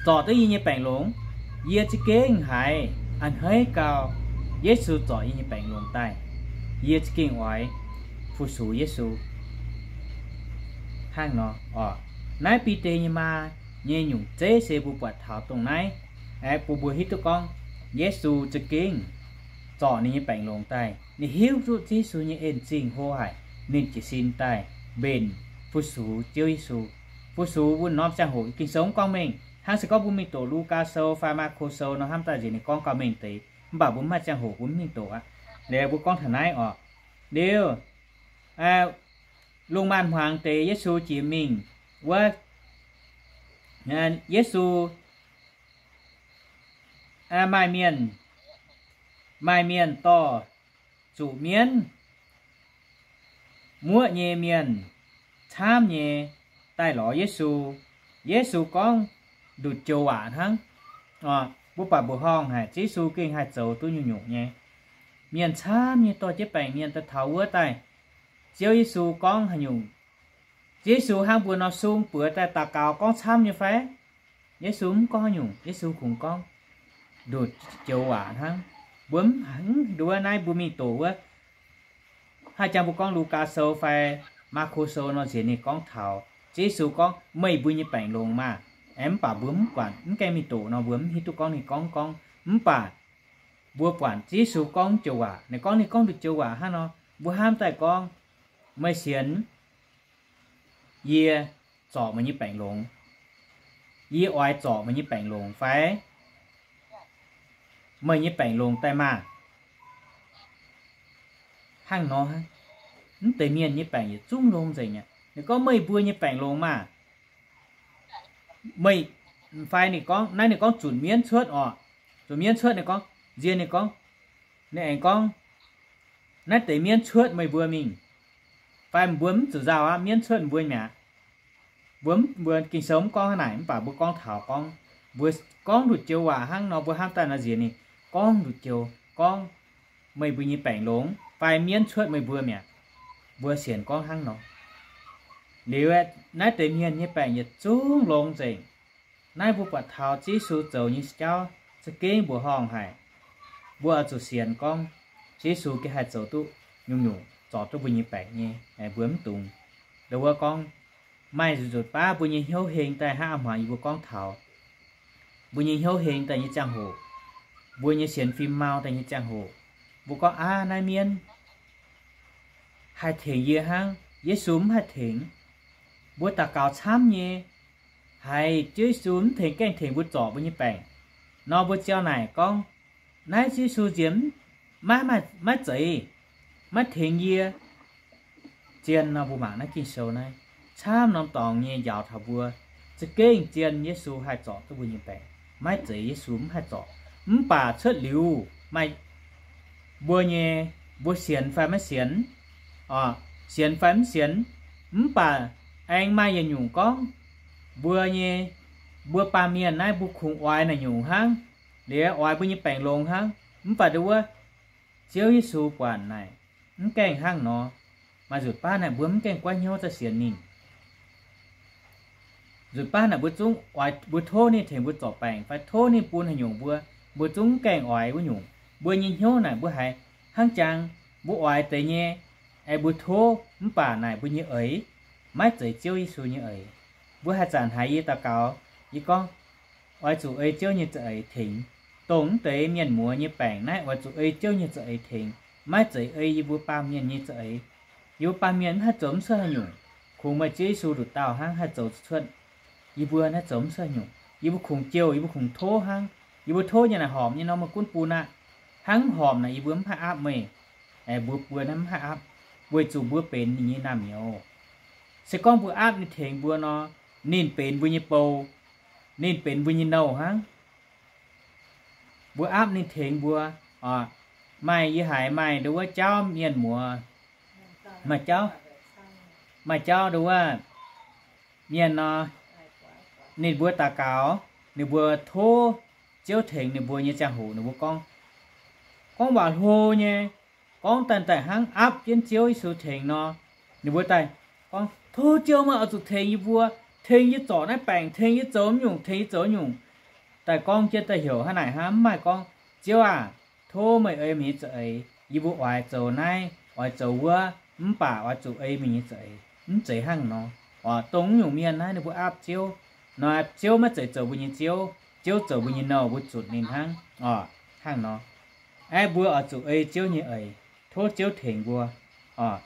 Zorc duqv yie nyei baengc longx. Yie za'gengh haiz a'hneiv gau, Yesu zorc yie nyei baengc longx daaih. Yie za'gengh oix fu-sux Yesu. Hnangv nor oc. Naaiv Bide nyei maa nyei nyungc zeiv se mbuo buatc taux dongh naaiv, aeqv, bun mbuo hiuv duqv gorngv Yesu za'gengh zorc ninh nyei baengc longx daaih. Ninh hiuv duqv Yesu nyei en-zingh hlo haic, ninh jiez sin daaih mbenc fu-sux Ziouv Yesu. Fu-sux wuov norm ziangh hoc Ging-Sou mv gorngv mengh. Hnangv se gorngv mbuo mingh doqc Lugaa Sou fai Maako Sou nor, hnamv daaih nziex ninh gorngv gauh mengh deix, mv baac mbuo mv maaih ziangh hoc, mbuo mv mingh doqc aqv. Liuz mbuo gorngv taux naaiv oc. Liuz, lungh maanz-hmuangx deix Yesu jiex mingh wuov, Yesu maaih mienh, maaih mienh dorh zuqc mienv, muoqv nyei mienh camv nyei daaih lorz Yesu. Yesu gorngv nduqc joux waac hnangv. Mbuo buatc mbuoqc horngh haic, Ziouv Yesu gengh haih zoux duqv nyungc-nyungc nyei. Mienh camv nyei dorh jienv baengc mienh daaih taux wuov daaih. Ziouv Yesu gorngv haaix nyungc? Ziouv Yesu hnangv mbuo nor sung buoz daaih daux gaux gorngv camv nyei fai? Yesu mv gorngv nyungc. Yesu kungx gorngv nduqc joux waac hnangv. Mbuo mv, mv, nduov naaiv mbuo mingh doqc wuov, haih jangx mbuo gorngv Lugaa Sou fai Maako Sou nor nziex ninh gorngv taux Ziouv Yesu gorngv, meih mbuo nyei baengc longx maah! Aeqv, mv baac mbuo mv buatc, mv gaengh mingh doqc nor mbuo mv hiuv duqv gorngv ninh gorngv gorngv. Mv baac mbuo buatc Ziouv Yesu gorngv joux waac, ninh gorngv, ninh gorngv nduqc joux waac hnangv nor, mbuo hnamv daaih gorngv, meih sienx yie zorc meih nyei baengc longx, yie oix zorc meih nyei baengc longx fai? Meih nyei baengc longx daaih maah! Hnangv nor, mv deix mienh nyei baengc yietc zungv longx nzengc aqv. Ninh gorngv, meih mbuo nyei baengc longx maah! Meih, fai ninh gorngv, naaiv ninh gorngv zunc mienv cuotv oc. Zunc mienv cuotv, ninh gorngv, nziex ninh gorngv, ninh aengx gorngv, naaiv deix mienv cuotv meih mbuo mingh. Fai mbuo mv zuqc nzauh aqv, mienv cuotv mbuo mi'aqv. Mbuo, mbuo Ging-Sou mv gorngv hnangv naaic, mv baac mbuo gorngv taux gorngv, mbuo gorngv nduqc joux waac hnangv nor, mbuo hnamv daaih nor nziex ninh gorngv nduqc joux gorngv, meih mbuo nyei baengc longx fai mienv cuotv meih mbuo mi'aqv. Mbuo sienx gorngv hnangv nor. Liuz aeqv, naaiv deix mienh nyei baengc yietc zungv longx nzengc. Naaiv mbuo buatc taux Ziouv Yesu zoux nyei jauv za'gengh mbuoqc horngh haic. Mbuo oix zuqc sienx gorngv Ziouv Yesu gengh haih zoux duqv nyungc-nyungc, zorc duqv mbuo nyei baengc nyei, mbuo mv dungx. Ndo wuov gorngv, maaih nzunc baav mbuo nyei hnyouv heng daaih hnangv a'hmuangx yie mbuo gorngv taux, mbuo nyei hnyouv heng daaih nyei ziangh hoc, mbuo nyei sienx fim mau daaih nyei ziangh hoc, mbuo gorngv, aav, naaiv mienv haih tengx yie hnangv, Yesu mv haih tengx. Mbuo daux gaux camv nyei, haiz Ziouv Yesu mv tengx, gaengh tengx mbuo zorc mbuo nyei baengc nor, mbuo ziouc naaic gorngv, naaiv Ziouv Yesu nziex maiv, maiv, maiv zeiz, maiv tengx yie. Zien nor, mbuo mangc naaiv Ging-Sou naaiv, camv norm dorngx nyei njaaux taux mbuo, za'gengh zien Yesu haih zorc duqv mbuo nyei baengc. Maiv zeiz Yesu mv haih zorc. Mv baac cuotv liuz maaih mbuo nyei, mbuo sienx fai maiv sienx, sienx fai mv sienx, mv baac aengx maaih yietc nyungc gorngv, mbuo nyei, mbuo baamh mienh naaiv mbuo kungx oix naaic nyungc hnangv, liuz oix mbuo nyei baengc longx hnangv. Mv baac ndo wuov, Ziouv Yesu buatc naaic, mv gaengh hnangv nor. Maaih nzunc baav naaic mbuo mv gaengh goiv hnyouv daaih sienx ninh. Nzunc baav naaic mbuo zungv oix, mbuo tov ninh tengx mbuo zorc baengc fai tov ninh bun haaix nyungc mbuo, mbuo zungv mv gaengh oix wuov nyungc. Mbuo nyei hnyouv naaic mbuo haiz hnangv jangx mbuo oix deix nyei, aengx mbuo tov, mv baac naaic mbuo nyei eix maiv zeiz Ziouv Yesu nyei eix. Mbuo haaix zanc haiz yie daux gaux, yie gorngv, oix zuqc ei Ziouv nyei za'eix tengx. Dongh mv deix mienh muoz nyei baengc naaiv oix zuqc ei Ziouv nyei za'eix tengx, maiv zeiz ei yie mbuo baamh mienh nyei za'eix. Yie mbuo baamh mienh mv haih zoux mv cuotv haaix nyungc. Kungx meih Ziouv Yesu nduqc dauh hnangv haih zoux cuotv. Yie mbuo naaiv zoux mv cuotv haaix nyungc. Yie mbuo kungx jouh, yie mbuo kungx tov hnangv. Yie mbuo tov nyei naaic horpc nyei nor meih gunv bun aqv. Hnangv mv horpc naaic yie mbuo mv haih aapv meih. Aengx mbuo, mbuo naaiv mv haih aapv, weic zuqc mbuo benx ninh nyei naamh nyouz. Se gorngv mbuo aapv ninh tengx mbuo nor, ninh benx mbuo nyei bou, ninh benx mbuo nyei nouh hnangv. Mbuo aapv ninh tengx mbuo. Maaih, yie haiz maaih ndo wuov jauv mienh muoz, maaih jauv, maaih jauv ndo wuov mienh nor, ninh mbuo daux gaux, ninh mbuo tov Ziouv tengx ninh mbuo nyei ziangh hoc ninh mbuo gorngv, gorngv waac hlo nyei, gorngv daaih daaih hnangv aapv jienv Ziouv Yesu tengx nor. Ninh mbuo daaih gorngv, tov Ziouv meih oix zuqc tengx yie mbuo, tengx yie zorc naaiv baengc, tengx yie zoux nyungc, tengx yie zoux nyungc. Daaih gorngv jienv daaih heuc hnangv naaic hnangv, mv maaih gorngv, Ziouv aah! Tov meih ei meih nyei za'eix, yie mbuo oix zoux naaiv oix zoux wuov, mv baac oix zuqc ei meih nyei za'eix. Mv zeiz hnangv nor. Oc, dongh nyungc mienh naaiv ninh mbuo aapv Ziouv, nor Ziouv maiv zeiz zoux mbuo nyei Ziouv. Ziouv zoux mbuo nyei nouh, mbuo zunc ninh hnangv. Oc, hnangv nor. Aeqv, mbuo oix zuqc ei Ziouv nyei eix, tov Ziouv tengx mbuo. Oc,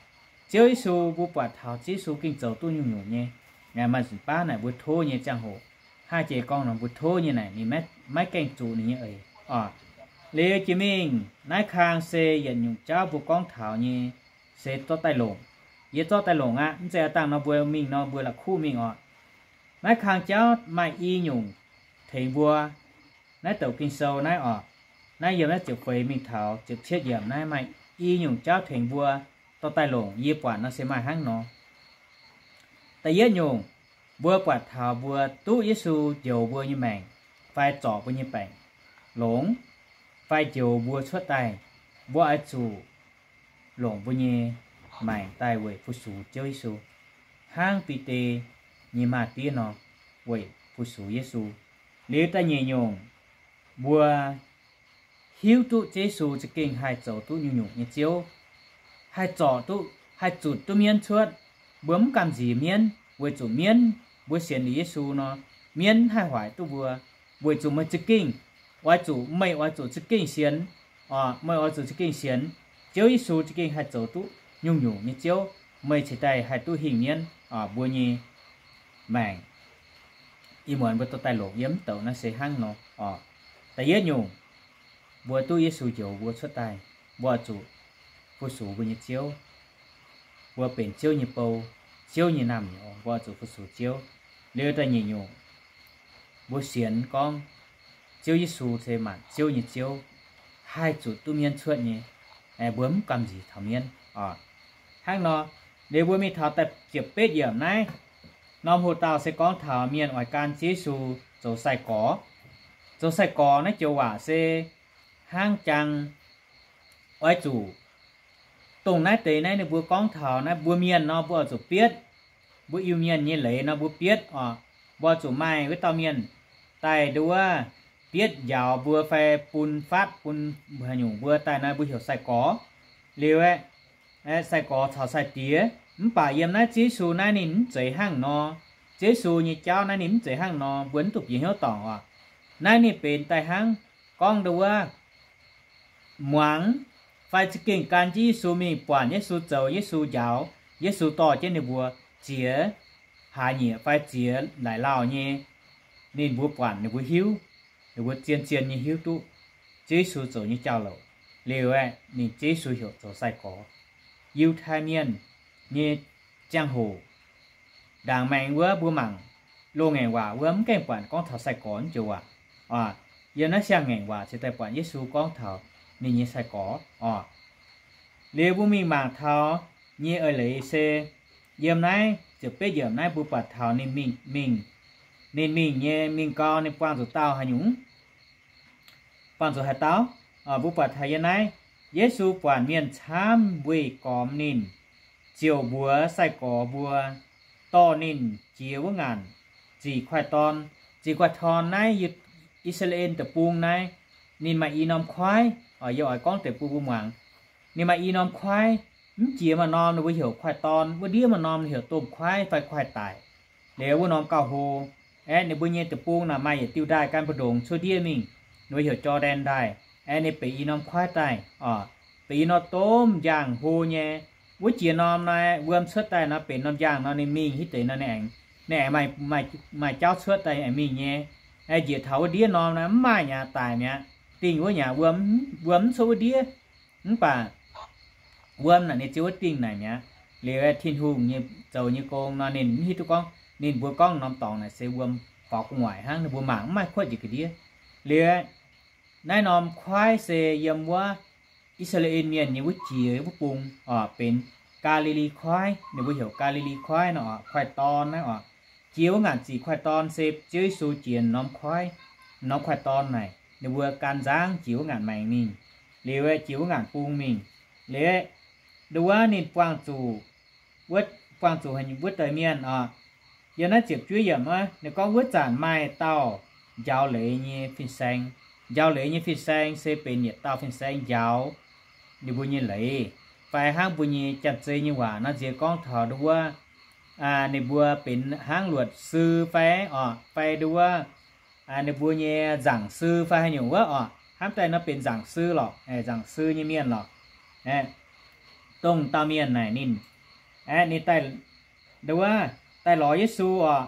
Ziouv Yesu, mbuo buatc taux Ziouv Yesu gengh zoux duqv nyungc-nyungc nyei. Maaih nzunc baav naaic mbuo tov nyei ziangh hoc, haav jiex gorngv nor mbuo tov nyei naaic ninh maiv gaengh zuqc ninh nyei eix. Oc, liuz jiex mingh naaiv kang se yietc nyungc jauv mbuo gorngv taux nyei, se zorqv daaih longc. Yie zorqv daaih longc aqv. Mv zeiz aav dangh nor mbuo mingh nor mbuo la'kuqv mingh oc. Naaiv kang jauv maaih i nyungc tengx mbuo. Naaiv douc Ging-Sou naaiv oc, naaiv yiem naaiv ziepc feix mingh taux ziepc cietv yiemc naaiv maaih i nyungc jauv tengx mbuo dorh daaih longc. Yie buatc nor se maaih hnangv nor. Da'yietv nyungc, mbuo buatc taux mbuo duqv Yesu njoux mbuo nyei maengc fai zorc mbuo nyei baengc longx, fai njoux mbuo cuotv daaih, mbuo oix zuqc longc mbuo nyei maengc daaih weic fu-sux Ziouv Yesu, hnangv Bide nyei maa-diev nor weic fu-sux Yesu. Liuz da'nyeic nyungc, mbuo hiuv duqv Yesu za'gengh haih zoux duqv nyungc-nyungc nyei Ziouv, haih zorc duqv, haih zutc duqv mienv cuotv. Mbuo mv gamh nziex mienv weic zuqc mienv, mbuo sienx liuz Yesu nor, mienv haih hoic duqv mbuo, weic zuqc meih za'gengh oix zuqc, meih oix zuqc za'gengh sienx, meih oix zuqc za'gengh sienx Ziouv Yesu za'gengh haih zoux duqv nyungc-nyungc nyei Ziouv, meih cingx daaih haih duqv hingh mienv mbuo nyei maengc. Ih muonz mbuo dorh daaih longc yiem mv douc naaiv se hnangv nor oc. Da'yietv nyungc, mbuo duqv Yesu njoux mbuo cuotv daaih, mbuo oix zuqc fu-sux mbuo nyei Ziouv. Mbuo benx Ziouv nyei bou, Ziouv nyei naamh nyouz, mbuo oix zuqc fu-sux Ziouv. Liuz da'nyeic nyungc, mbuo sienx gorngv Ziouv Yesu se maanc ziouv nyei Ziouv, haih zutc duqv mienv cuotv nyei, mbuo mv gamh nziex taux mienv oc. Hnangv nor, liuz mbuo mingh taux da'ziepc betv yiemc naaiv, norm hoc-dauh se gorngv taux mienh oix gan Ziouv Yesu zoux sai-gorx. Zoux sai-gorx naaiv joux waac se hnangv jang oix zuqc, dongh naaiv deix naaiv ninh mbuo gorngv taux naaiv mbuo mienh nor mbuo oix zuqc bietv, mbuo Iu-Mienh nyei leiz nor mbuo bietv oc. Mbuo oix zuqc maaih wuov dauh mienh daaih nduov bietv njaaux mbuo fai bun fatv bun haaix nyungc mbuo daaih nor mbuo heuc sai-gorx. Liuz aeqv, sai-gorx caux sai-diex. Mv baac yiem naaiv Ziouv Yesu naaiv ninh mv zeiz hnangv nor. Ziouv Yesu nyei jauv naaiv ninh mv zeiz hnangv nor, mbuo mv duqv bieqc hnyouv dorngc oc. Naaiv ninh benx daaih hnangv gorngv nduov muangx fai za'gengh gan jienv Yesu mingh buatc Yesu zoux, Yesu njaaux, Yesu dorh jienv ninh mbuo ziex hlaax nyieqc fai ziex laic lauh nyei. Ninh mbuo buatc ninh mbuo hiuv, ninh mbuo zien-zien nyei hiuv duqv Ziouv Yesu zoux nyei jauv-louc. Liuz aeqv, ninh Ziouv Yesu heuc zoux sai-gorx. Yiutai Mienh nyei ziangh hoc, ndaangc maengx wuov mbuo mangc loz-ngaengc waac wuov mv gaengh buatc gorngv taux sai-gorx naaiv joux waac. Yiem naaiv siang-ngaengc waac cingx daaih buatc Yesu gorngv taux ninh nyei sai-gorx oc. Liuz mbuo mingh mangc taux nyei eix leiz se yiem naaiv ziepc betv yiemc naaiv mbuo buatc taux ninh mingh, mingh, ninh mingh nyei mingh gau ninh buangh zuqc dauh haaix nyungc? Buangh zuqc haaix dauh? Mbuo buatc taux yiem naaiv, Yesu buatc mienh camv weih gormx ninh, ziouc mbuox sai-gorx mbuo dorh ninh jiex wuov ngaanc zic Koiv-Dorn. Zic Koiv-Dorn naaiv, I^saa^laa^en Deic-Bung naaiv, ninh maaih i norm kuaaiv. Yie oix gorngv deic-bung mbuo muangx. Ninh maaih i norm kuaaiv. Mv jiex maaih norm ninh mbuo heuc Koiv-Dorn, wuov ndiev maaih norm ninh heuc Domh Kuaaiv fai Kuaaiv Daic. Liuz wuov norm gauh hlo. Aeqv, ninh mbuo nyei deic-bung naaic maaih yietc diuh ndaaih gan mbu'ndongx cuotv ndiev mingh, ninh mbuo heuc Jor^ndaen Ndaaih. Aeqv, ninh benx i norm kuaaiv daaih oc. Benx i norm domh njang hlo nyei. Wuov jiex norm naaiv wuom cuotv daaih nor benx norm njang nor ninh mingh hitv deix nor ninh aengx, ninh aengx maaih, maaih jauv cuotv daaih aengx mingh nyei. Aeqv, njiec taux wuov ndiev norm naaiv mv maaih nyei, daic mi'aqv. Dingh wuov nyei wuom, wuom mv cuotv wuov ndiev. Mv baac wuom naaic ninh ziouc wuov dingh naaic mi'aqv. Liuz Tin-Hungh nyei zoux nyei gong nor ninh mv hiuv duqv gorngv ninh mbuo gorngv norm dorngx naaic se wuom faaux gu'nguaaic hnangv, ninh mbuo mangc mv maaih kuotv njiec ga'ndiev. Liuz naaiv norm kuaaiv se yiem wuov I^saa^laa^en Mienh nyei wuov jiex wuov bung oc, benx Gaa^li^li Kuaaiv. Ninh mbuo heuc Gaa^li^li Kuaaiv nor oc, Kuaaiv-Dorn naaiv oc. jiex wuov ngaanc ziqc koiv-dorn se Ziouv Yesu jiex norm koiv, norm koiv-dorn naaic, ninh mbuo gan nzangv jiex wuov ngaanc maengx mingh, liuz jiex wuov ngaanc bung mingh. Liuz nduov wuov ninh buangh zuqc, buangh zuqc wuov deix mienh oc. Yiem naaiv ziepc juov yiemc wuov, ninh gorngv wuov zanc maaih dauh njaaux leiz nyei fin-saeng. Njaaux leiz nyei fin-saeng se benx yietc dauh fin-saeng njaaux ninh mbuo nyei leiz, fai hnangv mbuo nyei janx-zei nyei waac nor nziex gorngv taux nduov wuov, ninh mbuo benx hnangv luotc sư fai oc, fai nduov wuov, ninh mbuo nyei nzaangc sư fai haaix nyungc wuov oc. Hnamv daaih nor benx nzaangc sư lorqc, nzaangc sư nyei mienh lorqc. Dongh dauh mienh naaic ninh, ninh daaih, nduov wuov, daaih lorz Yesu oc.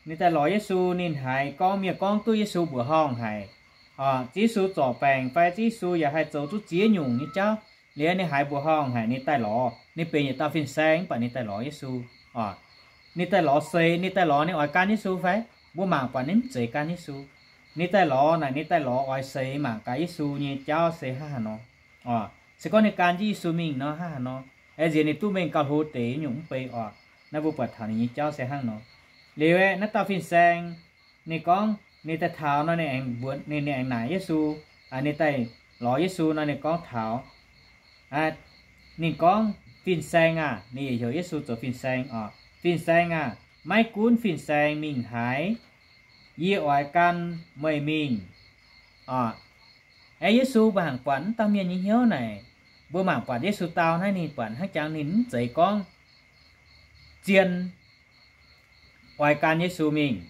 Ninh daaih lorz Yesu, ninh haiz gorngv mienh gorngv duqv Yesu mbuoqc horngh haic. Ziouv Yesu zorc baengc fai Ziouv Yesu yaac haih zoux duqv ziex nyungc nyei jauv. Liuz ninh haiz mbuoqc horngh haic, ninh daaih lorz. Ninh benx yietc dauh fin-saeng mv baac ninh daaih lorz Yesu oc. Ninh daaih lorz seix, ninh daaih lorz ninh oix gan Yesu fai? Mbuo mangc buatc ninh mv zeiz gan Yesu. Ninh daaih lorz naaic, ninh daaih lorz oix seix mangc gaax Yesu nyei jauv se hnangv haaix nor. Se gorngv ninh gan jienv Yesu mingh nor hnangv haaix nor, aengx nziex ninh duqv mengh gauh hlo deix nyungc mv bei oc. Naaiv mbuo buatc taux ninh nyei jauv se hnangv nor. Liuz aeqv, naaiv dauh fin-saeng ninh gorngv ninh daaih taux nor, ninh aengx mbuox, ninh aengx naaic Yesu, ninh daaih lorz Yesu nor ninh gorngv taux, ninh gorngv, Fin-Saeng aah! Ninh yietc heuc Yesu zoux Fin-Saeng oc. Fin-Saeng aah! Maiv gunv fin-saeng mingh haaix, yie oix gan meih mingh oc. Aeqv, Yesu mbuo mangc buatc wuov dauh mienh nyei hnyouv naaic, mbuo mangc buatc Yesu dau naaiv ninh buatc hnangv jangx ninh mv zeiz gorngv zien oix gan Yesu mingh.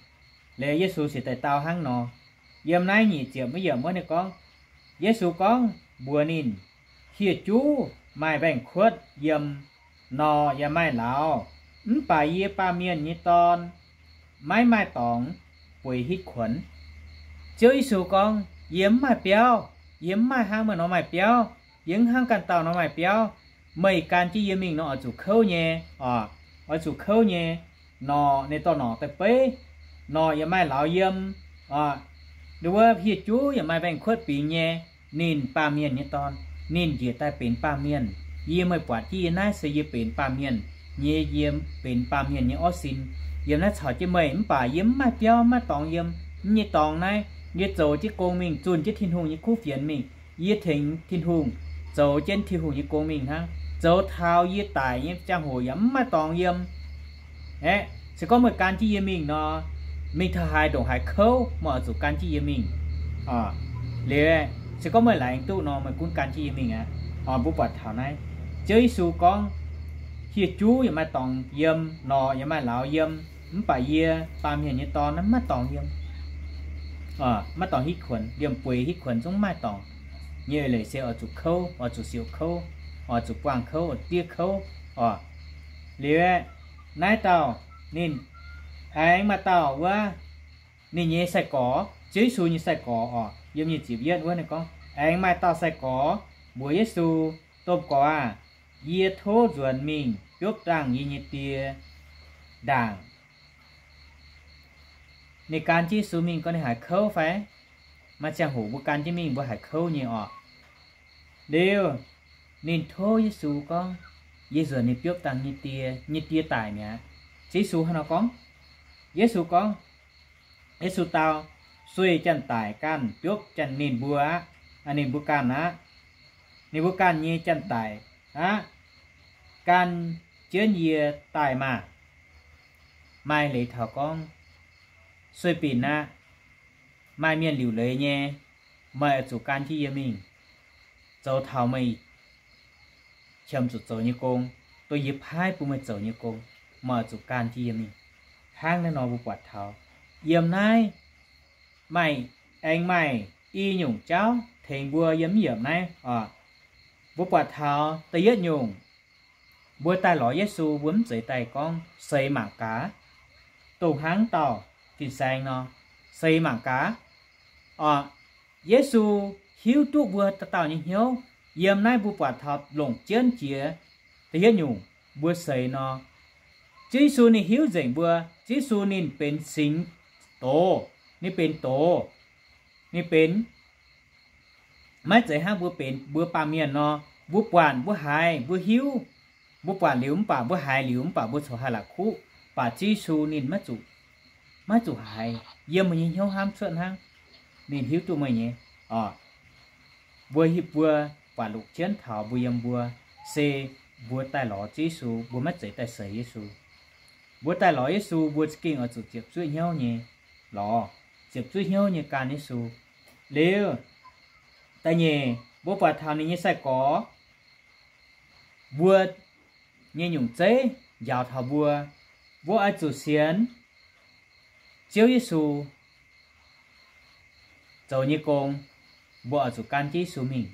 Liuz Yesu se daaih dau hnangv nor. Yiem naaiv nyic ziepc maiv yiemc wuov ninh gorngv, Yesu gorngv mbuox ninh, Hieh juv maaih mbaengx-kuotv yiem, norqc yaac maaih lauz, mv baac yie, Baamh Mienh nyei Dorn, maiv maaih dorngx bueix hitv kuonx. Ziouv Yesu gorngv, Yie mv maaih biauv. Yie mv maaih hnangv meih nor maaih biauv. Yie mv hnangv ganh dauh nor maaih biauv. Meih gan jienv yie mingh nor oix zuqc kouv nyei oc. Oix zuqc kouv nyei. Norqc ninh dorh norqc daaih beiv, norqc yaac maaih lauz yiem oc. Nduov wuov hieh juv yaac maaih mbaengx-kuotv bingx nyei. Ninh, Baamh Mienh nyei Dorn, ninh njiec daaih benx baamh mienh. Yie, meih buatc jienv yie naaiv se yie benx baamh mienh nyei, yie benx baamh mienh nyei orv sin. Yiem naaiv caux jienv meih, mv baac yie mv maaih biauv, mv maaih dorngx yiem. Mv nyei dorngx naaiv, yie zoux jienv gong mingh, zunh jienv Tin-Hungh nyei kuv fienx mingh. Yie tengx Tin-Hungh zoux jienv Tin-Hungh nyei gong mingh hnangv, zoux taux yie daic nyei ziangh hoc yaac mv maaih dorngx yiem. Aeqv, se gorngv meih gan jienv yie mingh nor, mingh taux haaix ndongc haaix kouv, meih oix zuqc gan jienv yie mingh. Liuz, se gorngv meih laengz duqv nor, meih gunv gan jienv yie mingh aqv. Mbuo buatc taux naaiv, Ziouv Yesu gorngv, Hieh juv yaac maaih dorngx yiem, norqc yaac maaih lauz yiem, mv baac yie, Baamh Mienh nyei Dorn, naaiv maiv dorngx yiem. Maiv dorngx hitv kuonx, liemh bueix hitv kuonx zungv maiv maaih dorngx nyei. Eix leiz se oix zuqc kouv, oix zuqc siouc kouv, oix zuqc buangh kouv, oix diev kouv oc. Liuz, naaiv dauh ninh aengx maaih dauh wuov, ninh nyei sai-gorx, Ziouv Yesu nyei sai-gorx oc, yiem nyic ziepc yietv wuov ninh gorngv, aengx maaih dauh sai-gorx mbuox Yesu, Domh Gorx aah! Yie tov nzuonx mingh biopv dangh yie nyei die ndaangc. Ninh gan jienv Yesu mingh gorngv ninh haiz kouv fai? Maaih ziangh hoc mbuo gan jienv mingh mbuo haiz kouv nyei oc. Liuz, ninh tov Yesu gorngv, Yie nzuonx mingh biopv dangh nyei die, nyei die daic mi'aqv. Ziouv Yesu hnangv nor gorngv. Yesu gorngv, Yesu dau, Sueih janx-daic ganh biopv janx ninh mbuo aqv. Ninh mbuo ganh aqv. Ninh mbuo ganh nyei janx-daic aqv. Gan jienv yie daaih maah! Maaih leiz taux gorngv, Sueih binc aqv. Maaih mienh liuc leiz nyei. Meih oix zuqc gan jienv yie mingh, zoux taux meih qiemx zuqc zoux nyei gong, dongh yie paaiv bun meih zoux nyei gong. Meih oix zuqc gan jienv yie mingh. Hnangv naaiv nor mbuo buatc taux yiem naaiv maaih, aengx maaih i nyungc jauv tengx mbuo yiem mv yiemc naaiv oc. Mbuo buatc taux da'yietv nyungc, mbuo daaih lorz Yesu mbuo mv zeiz daaih gorngv seix mangc gaax, dongh hnangv dauh fin-saeng nor, seix mangc gaax oc. Yesu hiuv duqv mbuo dauh dauh nyei hnyouv. Yiem naaiv mbuo buatc taux longc jienv jiex da'yietv nyungc mbuo seix nor, Ziouv Yesu ninh hiuv nzengc mbuo. Ziouv Yesu ninh benx singx doz, ninh benx doz, ninh benx, maiv zeiz hnangv mbuo benx mbuo baamh mienh nor, mbuo buatc mbuo haiz mbuo hiuv, mbuo buatc liuz mv baac mbuo haiz liuz mv baac mbuo corc haih la'kuqv. Baac Ziouv Yesu ninh maiv zuqc maiv zuqc haiz, yiem meih nyei hnyouv hnamv cuotv hnangv. Ninh hiuv duqv meih nyei. Oc, mbuo hiuv, mbuo buatc longc jienv taux mbuo yiem mbuo, se mbuo daaih lorz Ziouv Yesu, mbuo maiv zeiz daaih seix Yesu. Mbuo daaih lorz Yesu, mbuo za'gengh oix zuqc ziepc zuoqv hnyouv nyei lorz, ziepc zuoqv hnyouv nyei gan Yesu. Liuz, da'nyeic, mbuo buatc taux ninh nyei sai-gorx, mbuo nyei nyungc zeiv njaaux taux mbuo, mbuo oix zuqc sienx Ziouv Yesu zoux nyei gong, mbuo oix zuqc gan jienv Yesu mingh.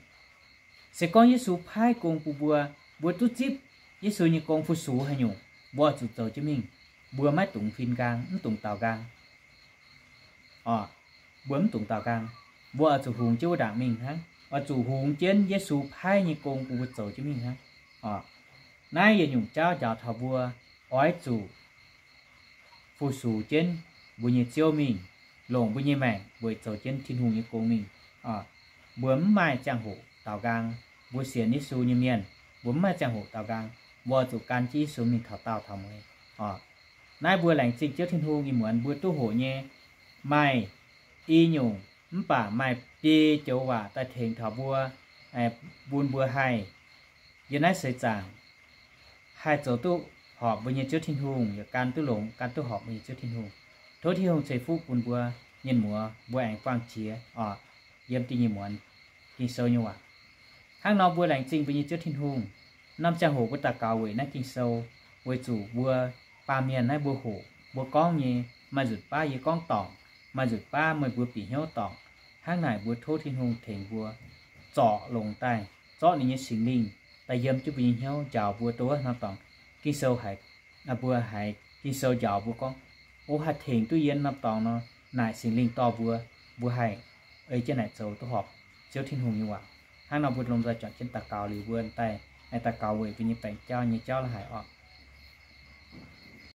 Se gorngv Yesu paaiv gong bun mbuo, mbuo duqv zipv Yesu nyei gong fu-sux haaix nyungc, mbuo oix zuqc zoux jienv mingh. Mbuo maiv dungx fin nqaang, mv dungx daaux nqaang. Oc, mbuo mv dungx daaux nqaang. Mbuo oix zuqc hungx jienv wuov ndaangc mingh hnangv, oix zuqc hungx jienv Yesu paaiv nyei gong bun mbuo zoux jienv mingh hnangv. Oc, naaiv yietc nyungc jauv njaaux taux mbuo oix zuqc fu-sux jienv mbuo nyei Ziouv mingh, longc mbuo nyei maengc weic zoux jienv Tin-Hungh nyei gong mingh. Mbuo mv maaih ziangh hoc daaux nqaang. Mbuo sienx Yesu nyei mienh, mbuo mv maaih ziangh hoc daaux nqaang. Mbuo oix zuqc gan jienv Yesu mingh taux daauh taux mueiz. Naaiv mbuo laengz zingh Ziouv Tin-Hungh ih muonz mbuo duqv hoqc nyei maaih i nyungc mv baac maaih biei joux waac daaih tengx taux mbuo, bun mbuo haih yiem naaiv seix zaangc haih zoux duqv horpc mbuo nyei Ziouv Tin-Hungh, yaac gan duqv longx, gan duqv horpc mbuo nyei Ziouv Tin-Hungh. Tov Tin-Hungh ceix fuqv bun mbuo mienh muoz, mbuo aengx buangh jiex oc, yiem da'nyeic muonz Ging-Sou nyei waac. Hnangv nor mbuo laengz zingh mbuo nyei Ziouv Tin-Hungh. Norm ziangh hoc mbuo daux gaux weic naaiv Ging-Sou, weic zuqc mbuo baamh mienh naaiv mbuo hoqc, mbuo gorngv nyei, maaih nzunc baav yie gorngv dorngc, maaih nzunc baav meih mbuo bieqc hnyouv dorngc. Hnangv naaic mbuo tov Tin-Hungh tengx mbuo zorc longx daaih, zorqv ninh nyei Singx Lingh daaih yiem jienv mbuo nyei hnyouv njaaux mbuo. Dongh wuov norm dorngx Ging-Sou haiz, mbuo haiz Ging-Sou njaaux mbuo gorngv, o, haih tengx duqv yie norm dorngx nor, naaic Singx Lingh dorh mbuo, mbuo haih ei jienv naaic zoux duqv horpc Ziouv Tin-Hungh nyei waac. Hnangv nor mbuo lomh nzoih juangc jienv daux gaux liuz mbuo daaih daux gaux weic mbuo nyei baengc jauv nyei jauv la'haic oc.